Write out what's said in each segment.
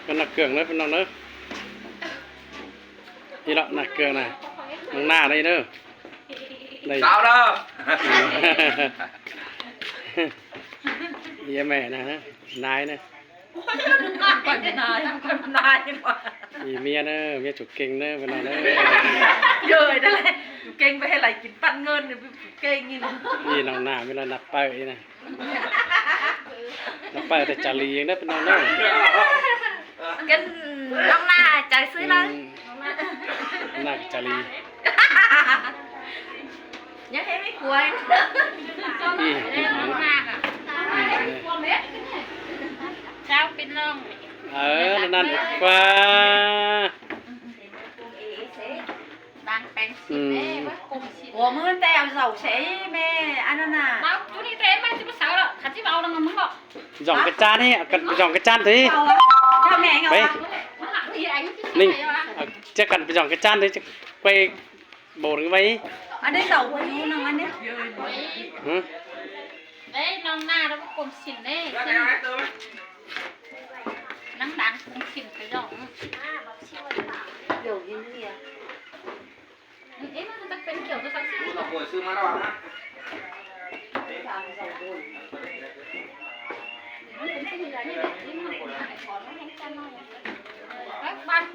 ເປັນໜ້າເກືອງເດີພີ່ນ້ອງເດີ. ນີ້ລະໜ້າເກືອງນະ ນ້ອງໜ້າໄດ້ເດີ ໄດ້ ສາວເດີ. ເອີຍແມ່ນະ ນາຍນະ ຂ້ອຍນາຍ ຂ້ອຍນາຍ ອີເມຍເດີ ເມຍຈຸເກັ່ງເດີ ພີ່ນ້ອງເດີ. ເຢີຍນັ້ນແຫຼະ ຈຸເກັ່ງໄປໃຫ້ໄຫຼກິນປັ້ນເງິນ ຈຸເກັ່ງນີ້ນະ. ນີ້ນ້ອງໜ້າເວລານັບໄປນະ ນັບໄປແຕ່ຈາລີເອງເດີ ພີ່ນ້ອງເດີ. ກັນນ້ອງໜ້າໃຈຊື້ເລີຍ ອືມ ໜ້າຈາລີ. ຍັງໃຫ້ໄມ່ຄວນ ອືມ ເຈົ້າເປັນນ້ອງ ເອີ ນັ້ນ ກວ່າ ບາງແປງສິນເດ້ ອືມ ວ່າກົມສິນ. ໂອ້ ມື້ແຕ່ເອົາເສົາໃສ່ແມ່ ອັນນັ້ນນະ ເອົາຈຸນີ້ແຕ່ແມ່ຊິບໍ່ເສົາລະ ຄັນຊິເອົານຳມຶງເນາະ. ຢອງກະຈານນີ້ ເອົາກັນຢອງກະຈານຕິ ເອົາວະ ເຈົ້າແມ່ເອົາວະ ໄປ ນີ້ ເອົາຈັກກັນໄປຢອງກະຈານຕິ ຈະໄປ ໂບນໄວ້ ອັນນີ້ເສົາບໍ່ຢູ່ນຳອັນນີ້ ຫື ເດ້ນ້ອງໜ້າແລ້ວກໍກົມສິນເດ້ ນາງດັງກົມສິນໄປດອກ ດຽວກິນເບຍ ເອະ ມັນຈະເປັນກ່ຽວກັບສັກສິ ເອົາໂກຍຊື້ມາແລ້ວນະ. ເອີ ບ້ານກູ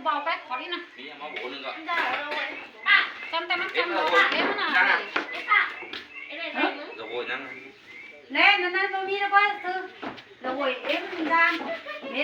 ເບົາໄປຂໍນີ້ນະ ມີຫຍັງມາໂບໜຶ່ງກໍ ຈ້ຳແຕ່ມັນຈ້ຳບໍ່ໄດ້ເດ້ມັນນະ ລະໂວຍຍັງ ແນ່ ນັ້ນ ນັ້ນບໍ່ມີແລ້ວກໍຊື້ ລະໂວຍເອັມດ້ານ ເມລະ